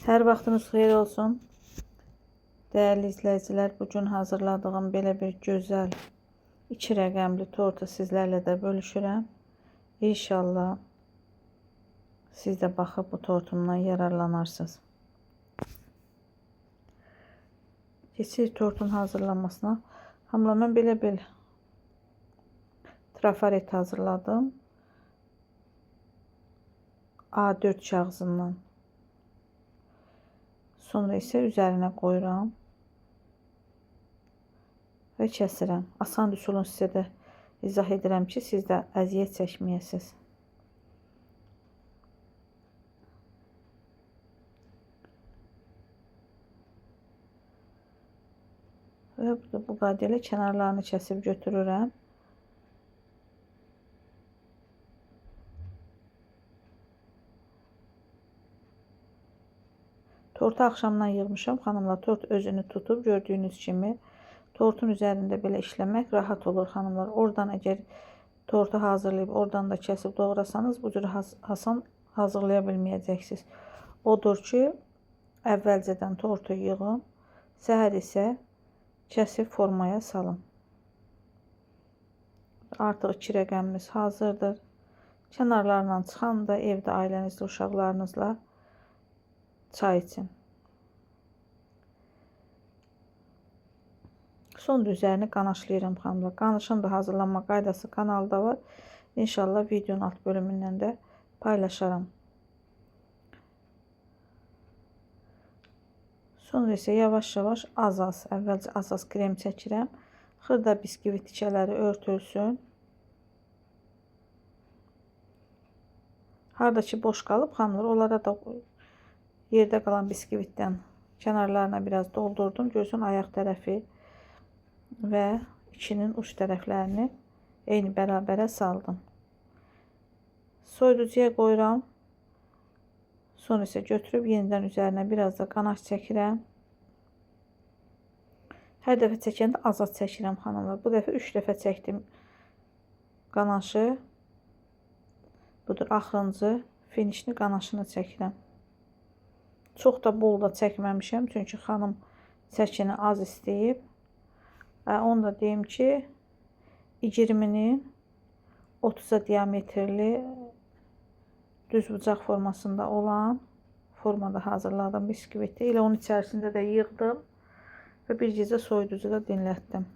Hər vaxtınız xeyir olsun. Dəyərli izləyicilər, bugün hazırladığım belə bir gözəl 2 rəqəmli tortu sizlərlə də bölüşürəm. İnşallah siz də baxıb bu tortumdan yararlanarsınız. Keçirik tortun hazırlanmasına. Hamla mən belə bir trafaret hazırladım. A4 kağızından. Sonra isə üzərinə qoyuram və kəsirəm. Asan üsulunu sizə də izah edirəm ki, siz də əziyyət çəkməyəsiniz. Və bu qayda ilə kənarlarını kəsib götürürəm. Tortu axşamdan yığmışam. Xanımlar, tort özünü tutub, gördüyünüz kimi. Tortun üzərində belə işləmək rahat olur xanımlar. Oradan əgər tortu hazırlayıb, oradan da kəsib doğrasanız, bu cür asan hazırlaya bilməyəcəksiniz. Odur ki, əvvəlcədən tortu yığın, səhər isə kəsib formaya salın. Artıq 2 rəqəmimiz hazırdır. Kənarlarla çıxan da evdə ailənizlə, uşaqlarınızla çay için. Sonra üzərini qanaşlayıram xanımlar. Qanaşın da hazırlanma qaydası kanalda var. İnşallah videonun alt bölümündən də paylaşaram. Sonra isə yavaş-yavaş az-az, əvvəlcə az-az krem çəkirəm. Xırda biskvit tikələri örtülsün. Harda ki boş qalıb xanımlar, onlara da yerdə qalan biskvitdən kənarlarına biraz doldurdum. Gözün ayaq tərəfi və içinin uç tərəflərini eyni bərabərə saldım. Soyuducuya qoyuram. Sonra isə götürüb yenidən üzərinə biraz da qanaş çəkirəm. Hər dəfə çəkəndə az-az çəkirəm xanımlar. Bu dəfə 3 dəfə çəkdim qanaşı. Budur axırıncı finişini qanaşını çəkirəm. Çox da bol da çəkməmişəm, çünki xanım çəkini az istəyib. Onu da deyim ki, 20-nin 30-a diametrli düz bucaq formasında olan formada hazırladım biskviti. Elə onun içərisində də yığdım və bir gecə soyuducuda dinlətdim.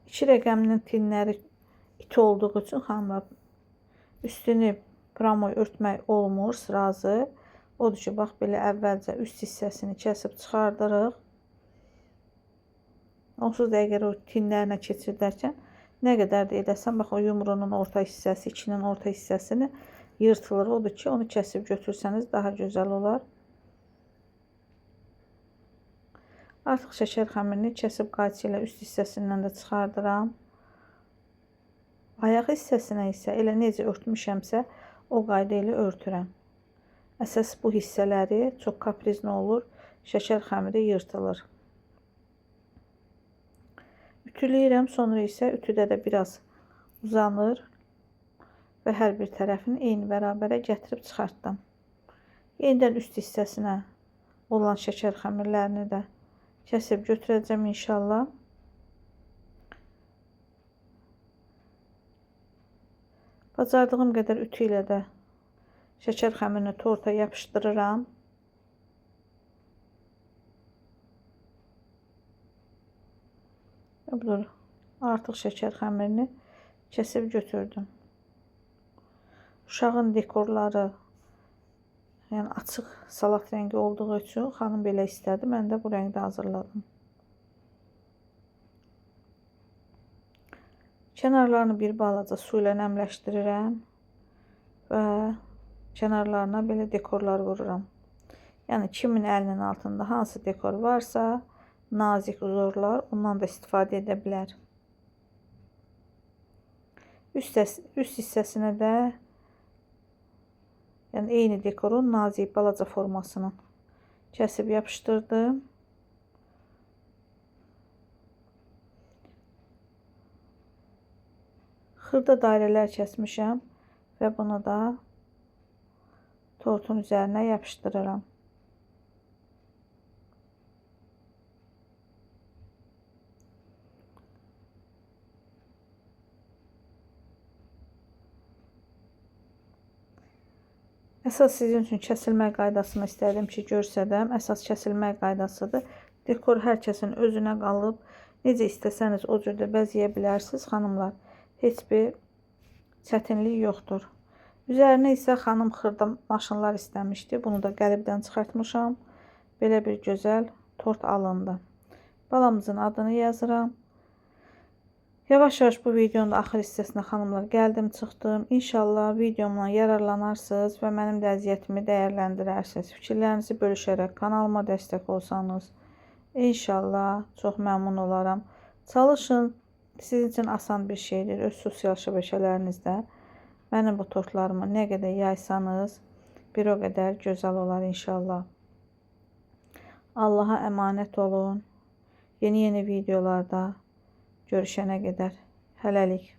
İki rəqəminin tinləri iti olduğu üçün xanımlar üstünü pramoy örtmək olmur sırazı. Odur ki, bax belə əvvəlcə üst hissəsini kəsib çıxardırıq. Onsuz da əgər o tinlərinə keçirdərkən nə qədər də eləsən, bax o yumrunun orta hissəsi, içinin orta hissəsini yırtılır. Odur ki, onu kəsib götürsəniz daha gözəl olar. Artıq şəkər xəmirini kəsib qayçı ilə üst hissəsindən də çıxardıram. Ayaq hissəsinə isə elə necə örtmüşəmsə, o qayda ilə örtürəm. Əsas bu hissələri çox kaprizli olur, şəkər xəmiri yırtılır. Ütüləyirəm, sonra isə ütüdə də biraz uzanır və hər bir tərəfini eyni bərabərə gətirib çıxartdım. Yenidən üst hissəsinə olan şəkər xəmirlərini də kəsib götürəcəm inşallah. Bacardığım qədər ütü ilə də şəkər xəmirini torta yapışdırıram. Budur, artıq şəkər xəmirini kəsib götürdüm. Uşağın dekorları, yəni açıq salat rəngi olduğu üçün xanım belə istədi. Mən də bu rəngdə hazırladım. Kənarlarını bir balaca su ilə nəmləşdirirəm və kənarlarına belə dekorlar vururam. Yəni kimin əlinin altında hansı dekor varsa, nazik uzorlar, ondan da istifadə edə bilər. Üst hissəsinə də yəni eyni dekorun nazik balaca formasını kəsib yapışdırdım. Xırda dairələr kəsmişəm və bunu da tortun üzərinə yapışdırıram. Əsas sizin üçün kəsilmə qaydasını istədim ki, görsədəm. Əsas kəsilmə qaydasıdır. Dekor hər kəsin özünə qalıb. Necə istəsəniz o cür də bəzəyə bilərsiniz xanımlar. Heç bir çətinlik yoxdur. Üzərinə isə xanım xırda maşınlar istəmişdi. Bunu da qəlibdən çıxartmışam. Belə bir gözəl tort alındı. Balamızın adını yazıram. Yavaş-yavaş bu videonun da axır hissəsinə xanımlar gəldim, çıxdım. İnşallah videomdan yararlanarsınız və mənim də əziyyətimi dəyərləndirərsiniz. Fikirlərinizi bölüşərək kanalıma dəstək olsanız, inşallah çox məmnun olaram. Çalışın, sizin üçün asan bir şeydir. Öz sosial şəbəkələrinizdə mənim bu tortlarımı nə qədər yaysanız, bir o qədər gözəl olar inşallah. Allaha əmanət olun. Yeni-yeni videolarda görüşənə qədər hələlik.